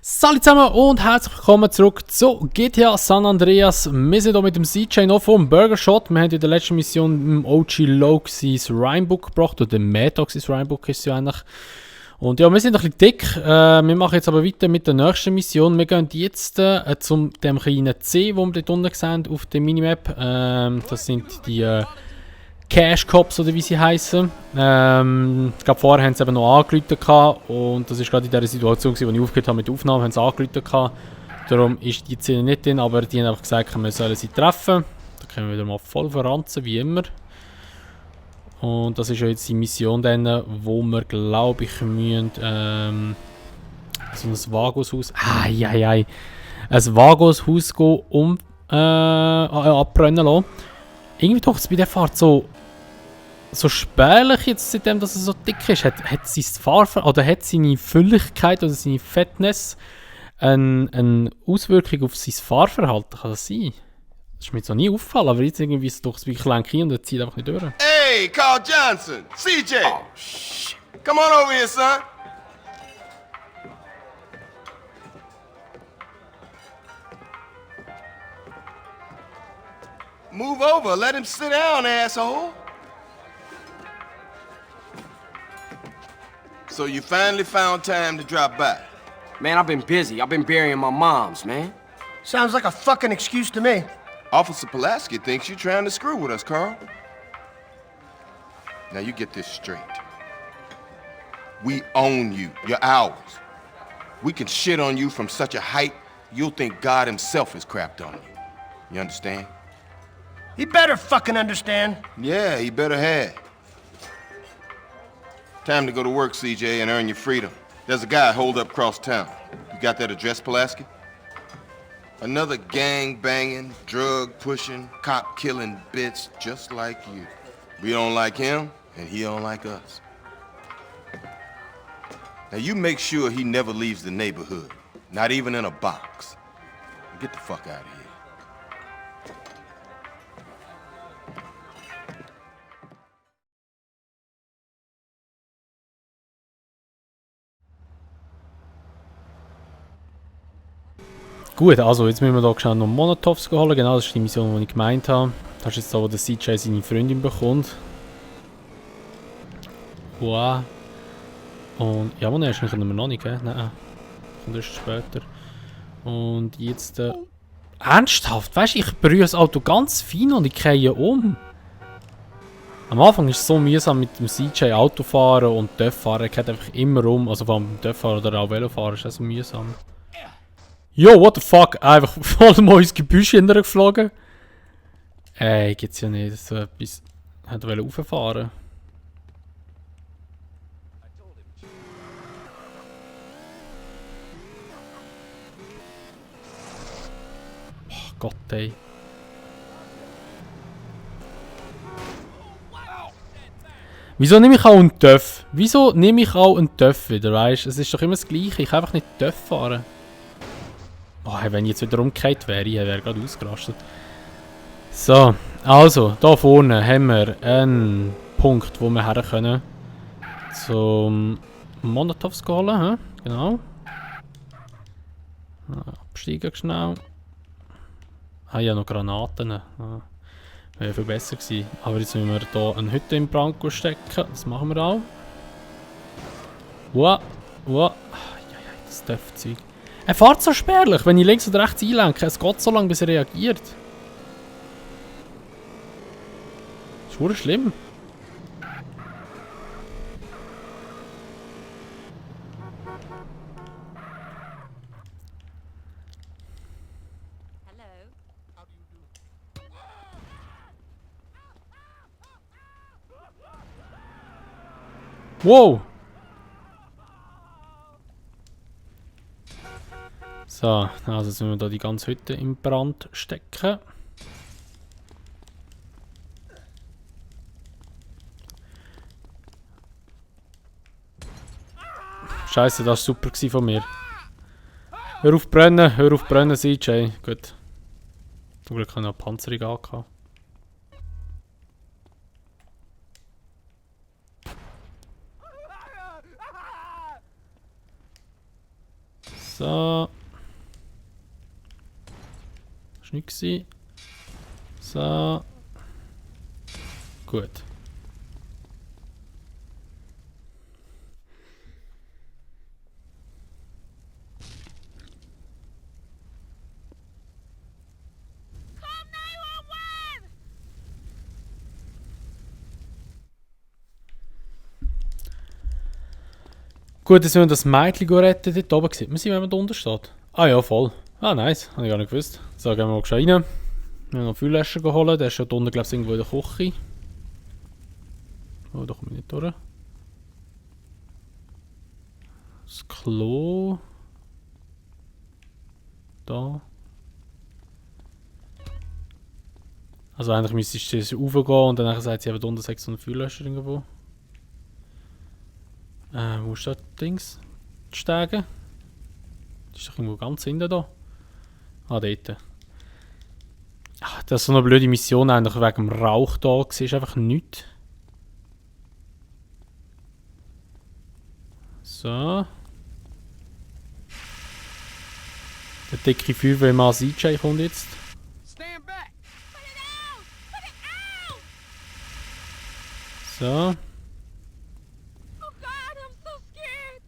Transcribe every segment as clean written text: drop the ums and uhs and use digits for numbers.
Salut zusammen und herzlich willkommen zurück zu GTA San Andreas. Wir sind hier mit dem CJ noch vom Burger Shot. Wir haben in der letzten Mission im OG Low sein Rhymebook gebracht, oder dem Mad-Dog sein Rhymebook ist es ja eigentlich. Und ja, wir sind ein bisschen dick. Wir machen jetzt aber weiter mit der nächsten Mission. Wir gehen jetzt zu dem kleinen C, wo wir dort unten sehen auf der Minimap. Das sind die Cash Cops oder wie sie heißen. Ich glaube, vorher haben sie eben noch angerufen und das ist gerade in der Situation, wo ich aufgehört habe mit der Aufnahme, haben sie angerufen. Darum ist die Szene nicht drin, aber die haben einfach gesagt, wir sollen sie treffen. Da können wir wieder mal voll verranzen, wie immer. Und das ist ja jetzt die Mission, dann, wo wir, glaube ich, müssen, so ein Vagushaus. Ein Vagushaus abbrennen lassen. Irgendwie doch es bei der Fahrt so spärlich jetzt, seitdem dass er so dick ist. Hat seine Fülligkeit oder seine Fettness eine Auswirkung auf sein Fahrverhalten? Kann das sein? Das ist mir jetzt noch nie aufgefallen, aber jetzt irgendwie ist es doch ein bisschen klein und er zieht einfach nicht durch. Hey, Carl Johnson, CJ. Oh, shit. Come on over here, son. Move over, let him sit down, asshole. So you finally found time to drop by. Man, I've been busy. I've been burying my moms, man. Sounds like a fucking excuse to me. Officer Pulaski thinks you're trying to screw with us, Carl. Now you get this straight. We own you. You're ours. We can shit on you from such a height, you'll think God himself is crapped on you. You understand? He better fucking understand. Yeah, he better have. Time to go to work, CJ, and earn your freedom. There's a guy holed up across town. You got that address, Pulaski? Another gang-banging, drug-pushing, cop-killing bitch just like you. We don't like him, and he don't like us. Now you make sure he never leaves the neighborhood, not even in a box. Get the fuck out of here. Gut, also jetzt müssen wir hier schnell noch Molotovs holen. Genau, das ist die Mission, die ich gemeint habe. Das ist jetzt da, wo der CJ seine Freundin bekommt. Wow. Und ja, wo erst können wir noch nicht, gell? Nein, kommt erst später. Und jetzt ernsthaft, weißt du, ich berühre das Auto ganz fein und ich kehre um. Am Anfang ist es so mühsam mit dem CJ Autofahren und Töfffahren. Er geht einfach immer um. Also vor allem Töfffahren oder auch Velofahren ist das so mühsam. Yo, what the fuck? Einfach voll mal ins Gebüsch hintergeflogen. Gibt's ja nicht. So etwas. Hat er rauffahren. Oh Gott, ey. Wieso nehme ich auch einen Töff? Wieso nehme ich auch einen Töff wieder, weißt du? Es ist doch immer das Gleiche. Ich kann einfach nicht Töff fahren. Oh, wenn ich jetzt wieder umgekehrt wäre, ich wäre gerade ausgerastet. So, also, da vorne haben wir einen Punkt, wo wir her können. Zum Molotovs holen, genau. Absteigen schnell. Ja, noch Granaten. Wäre viel besser gewesen. Aber jetzt müssen wir hier eine Hütte in Brand stecken. Das machen wir auch. Wow. Das Töpfzeug. Er fährt so spärlich, wenn ich links oder rechts einlenke. Es geht so lange, bis er reagiert. Das ist verdammt schlimm. Wow! So, also jetzt müssen wir hier die ganze Hütte in Brand stecken. Scheiße, das war super von mir. Hör auf brennen, CJ. Gut. Zum Glück habe ich noch Panzerung angehabt. So. Das war nichts. So. Gut. Gut, dass wir das Mädchen retten. Dort oben sieht man sie, wenn man da unten steht. Ah ja, voll. Ah, nice. Habe ich gar nicht gewusst. So, gehen wir mal rein. Wir haben noch einen Füllwäscher geholt. Der ist schon da unten, glaube ich, irgendwo in der Küche. Oh, da komme ich nicht durch. Das Klo. Da. Also eigentlich müsste sie raufgehen und dann sagt sie eben, da unten 600 Füllwäscher irgendwo. Wo ist das Dings? Die Stege? Das ist doch irgendwo ganz hinten da. Ah, dort. Ach, das ist so eine blöde Mission eigentlich wegen dem Rauch da. Siehst einfach nichts. So. Der dicke Feuerwehrmann CJ kommt jetzt. Stand back. Put it out. Put it out. So. Oh God, I'm so scared.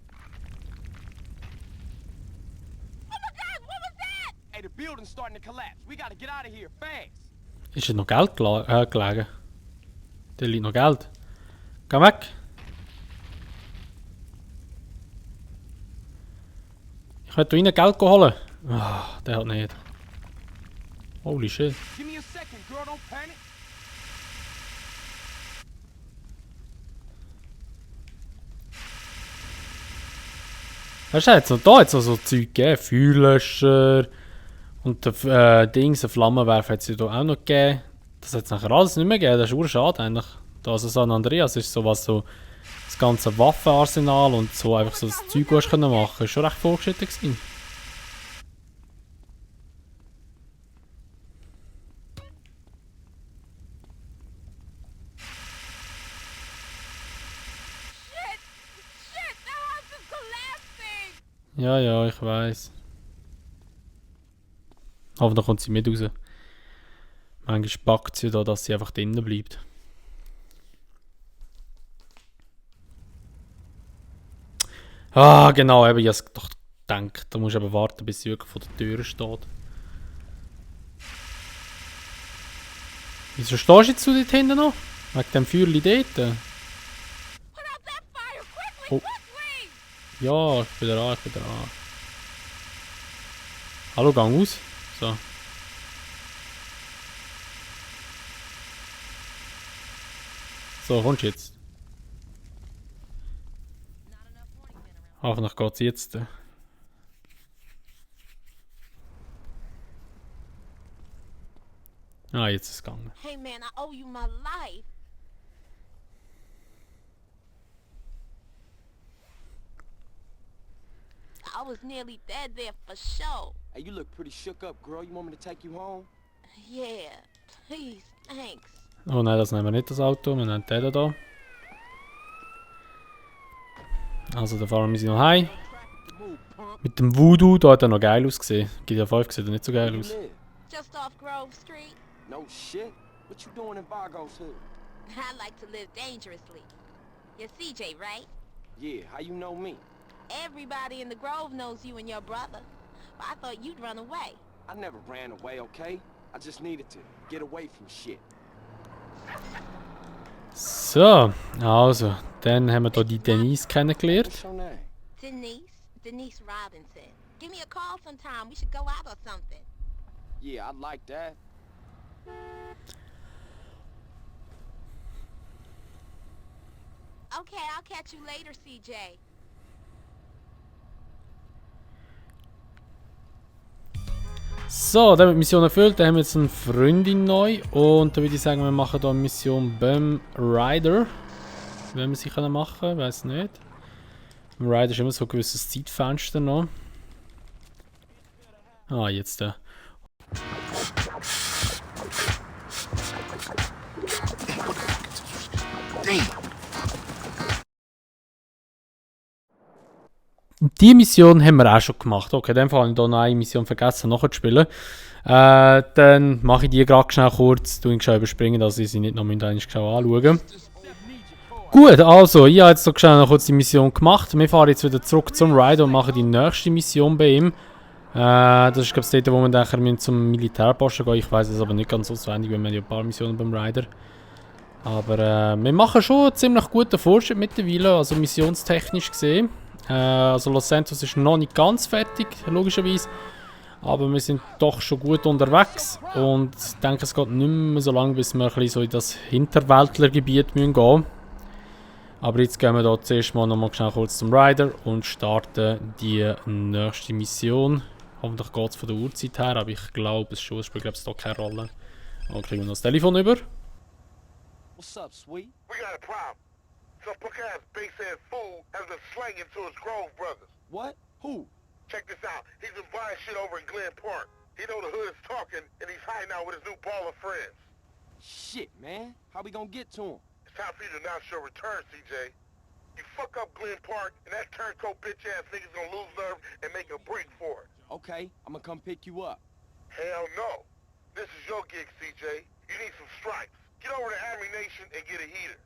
Oh my God, what was that? Hey, the building's starting to collapse. We gotta get out of here fast. Ist da noch Geld gelegen? Da liegt noch Geld. Geh weg! Ich will da rein Geld holen. Ah, der hat nicht. Holy shit. Give me a second, girl. Don't panic. Weißt du, jetzt noch da jetzt noch so Zeug gegeben. Feuerlöscher und Dings, Flammenwerfer hat es ja da auch noch gegeben. Das hat es nachher alles nicht mehr gegeben. Das ist urschade eigentlich. Da also San Andreas ist sowas so das ganze Waffenarsenal und so einfach so das Zeug, was du machen können. Ist schon recht fortgeschritten gewesen. Shit, the house is collapsing. Ja, ja, ich weiß. Hoffentlich kommt sie mit raus. Manchmal packt sie da, dass sie einfach drinnen bleibt. Ah, genau, eben, ich habe doch gedacht, da musst du eben warten, bis sie wirklich vor der Tür steht. Wieso stehst du jetzt dort hinten noch? Wegen dem Feuerli dort? Put out that fire quickly, Oh. quickly. Ja, ich bin da, ich bin da. Hallo, gang aus. So. So, kommst du jetzt? Hoffentlich geht es jetzt. Ah, jetzt ist es gegangen. Hey man, I owe you my life. I was nearly dead there for sure. Hey, you look pretty shook up, girl. You want me to take you home? Yeah, please, thanks. Oh nein, das nehmen wir nicht, das Auto. Wir nehmen den da. Also, da fahren wir sie noch heim. Mit dem Voodoo, da hat er noch geil ausgesehen. GTA 5 sieht er nicht so geil aus. Just off Grove Street. No shit. What you doing in Vargo's hood? I like to live dangerously. You're CJ, right? Yeah, how you know me? Everybody in the Grove knows you and your brother. But I thought you'd run away. I never ran away, okay? I just needed to get away from shit. So, also, dann haben wir hier die Denise kennengelernt. What's your name? Denise Robinson. Give me a call sometime. We should go out or something. Yeah, I'd like that. Okay, I'll catch you later, CJ. So, dann haben wir die Mission erfüllt. Dann haben wir jetzt eine Freundin neu. Und dann würde ich sagen, wir machen hier eine Mission beim Rider. Wenn wir sie machen können, weiß nicht. Beim Rider ist immer so ein gewisses Zeitfenster noch. Ah, jetzt der. Die Mission haben wir auch schon gemacht. Okay, in dem Fall habe ich hier noch eine Mission vergessen nachzuspielen. Dann mache ich die gerade schnell kurz, tue ich schnell überspringen, dass ich sie nicht noch einmal schnell anschauen. Gut, also, ich habe jetzt so schnell noch kurz die Mission gemacht. Wir fahren jetzt wieder zurück zum Ryder und machen die nächste Mission bei ihm. Das ist, glaube ich, dort, wo wir nachher zum Militärposten gehen. Ich weiß es aber nicht ganz auswendig, weil wir haben ja ein paar Missionen beim Ryder. Aber wir machen schon einen ziemlich guten Fortschritt mittlerweile, also missionstechnisch gesehen. Also Los Santos ist noch nicht ganz fertig, logischerweise. Aber wir sind doch schon gut unterwegs. Und ich denke, es geht nicht mehr so lange, bis wir ein bisschen so in das Hinterwäldlergebiet gehen müssen. Aber jetzt gehen wir hier zuerst mal noch schnell kurz zum Ryder und starten die nächste Mission. Hoffentlich geht es von der Uhrzeit her, aber ich glaube es schon. Es spielt, glaube ich, keine Rolle. Dann kriegen wir noch das Telefon über. What's up, sweet? We got a problem. Some punk-ass bass-ass fool has been slanging to his Grove brothers. What? Who? Check this out. He's been buying shit over in Glen Park. He know the hood is talking, and he's hiding out with his new ball of friends. Shit, man. How we gonna get to him? It's time for you to announce your return, CJ. You fuck up Glen Park, and that turncoat bitch-ass nigga's gonna lose nerve and make a break for it. Okay, I'm gonna come pick you up. Hell no. This is your gig, CJ. You need some stripes. Get over to Army Nation and get a heater.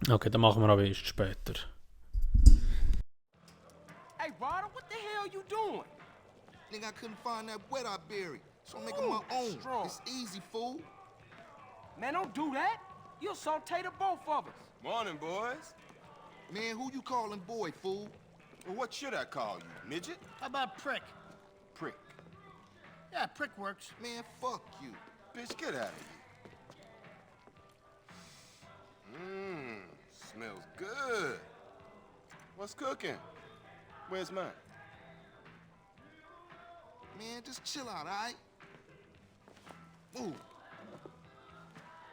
Okay, dann machen wir aber erst später. Hey, Ryder, what the hell you doing? Nigga, I couldn't find that wet I buried, so I'm making my own. strong. It's easy, fool. Man, don't do that. You'll saute the both of us. Morning, boys. Man, who you calling boy, fool? Well, what should I call you, midget? How about prick? Prick. Yeah, prick works. Man, fuck you. Bitch, get out of here. Smells good. What's cooking? Where's mine? Man, just chill out, alright? Move.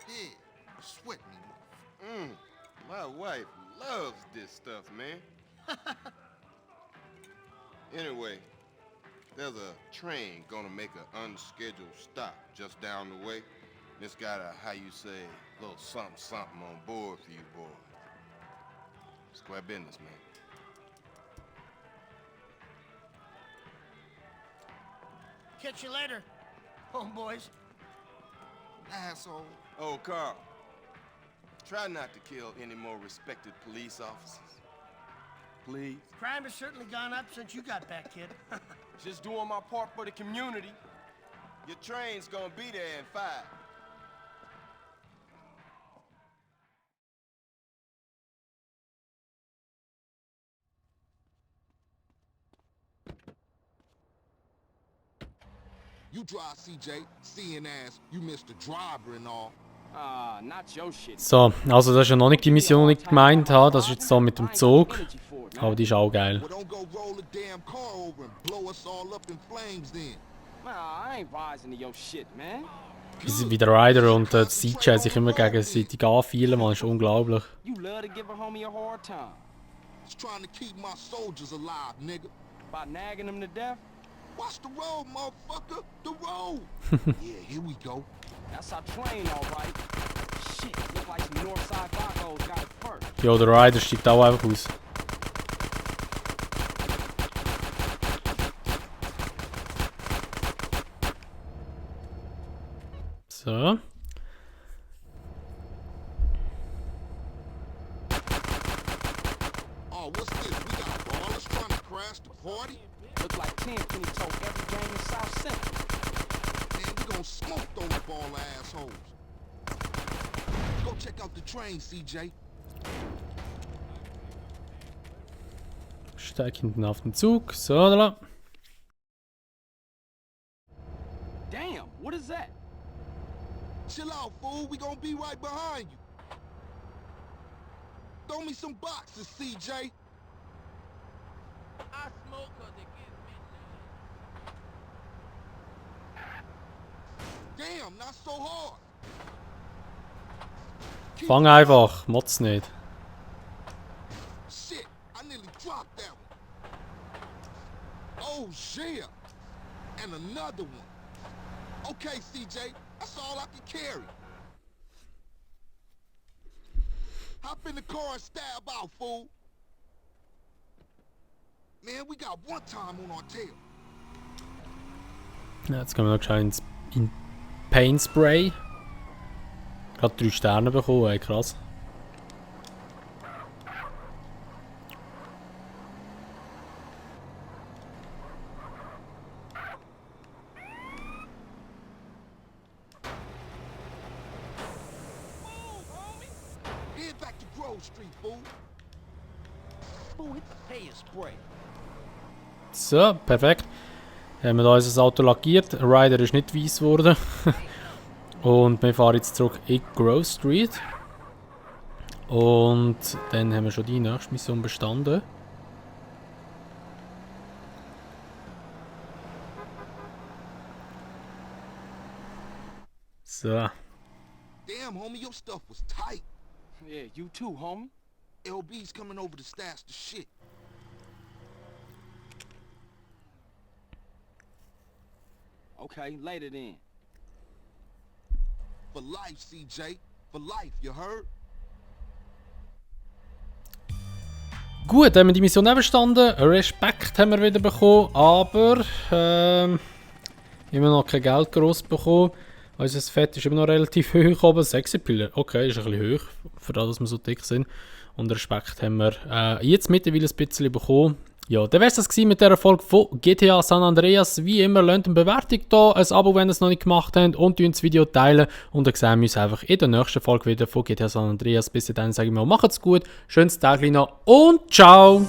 Yeah, sweat me. My wife loves this stuff, man. Anyway, there's a train gonna make an unscheduled stop just down the way. It's got a, how you say, little something on board for you boys. Square business, man. Catch you later, homeboys. Asshole. Oh, Carl. Try not to kill any more respected police officers. Please. Crime has certainly gone up since you got back, kid. Just doing my part for the community. Your train's gonna be there in 5. You drive, CJ. Seeing as you missed the driver and all. Ah, not your shit. So, also das ist ja noch nicht die Mission, die ich gemeint habe. Das ist jetzt so mit dem Zug. Aber die ist auch geil. Well, don't go roll the damn car over and blow us all up in flames then. Nah, I ain't rising to your shit, man. Wie der Ryder und der CJ sich immer gegenseitig anfielen, man, ist unglaublich. You love to give a homie a hard time. Just trying to keep my soldiers alive, nigga. By nagging them to death? Watch the road, motherfucker. The road. Yeah, here we go. That's our train, all right. Shit, look like some Northside Vagos got it first. Ja, der Ryder steigt auch einfach aus. So. Oh, what's this? We got ballers trying to crash the party? Look like Tenpenny told every gang in South Central. Man, we gonna smoke those baller assholes. Go check out the train, CJ. Steig hinten auf den Zug. So, da. Damn, what is that? Chill out, fool. We gonna be right behind you. Throw me some boxes, CJ. I smoke 'cause it gives me Damn, not so hard. Fang einfach, motz nicht. Shit, I nearly dropped that one. Oh, yeah. And another one. Okay, CJ, that's all I can carry. Hop in the car and stab out, fool. Man, we got one time on our tail. Ja, jetzt können wir noch schnell in Paint Spray. Gerade 3 Sterne bekommen, ey, krass. Head back to Grove Street, fool. Fool, hit the pay and spray. So, perfekt. Haben wir da unser Auto lackiert. Der Rider ist nicht weiss geworden. Und wir fahren jetzt zurück in Grove Street. Und dann haben wir schon die nächste Mission bestanden. So. Damn, homie, your stuff was tight. Yeah, you too, homie. LB's coming over to stash the shit. Okay, later then. For life, CJ. For life, you heard? Gut, haben wir die Mission auch bestanden. Respekt haben wir wieder bekommen, aber immer noch kein Geld gross bekommen. Unser Fett ist immer noch relativ hoch oben. 6 Pillen, okay, ist ein bisschen hoch, für das, dass wir so dick sind. Und Respekt haben wir jetzt mittlerweile ein bisschen bekommen. Ja, dann wäre es das mit dieser Folge von GTA San Andreas. Wie immer, lasst eine Bewertung da, ein Abo, wenn ihr es noch nicht gemacht habt, und das Video teilen. Und dann sehen wir uns einfach in der nächsten Folge wieder von GTA San Andreas. Bis dahin sage ich mal, macht's gut, schönes Tag noch und ciao!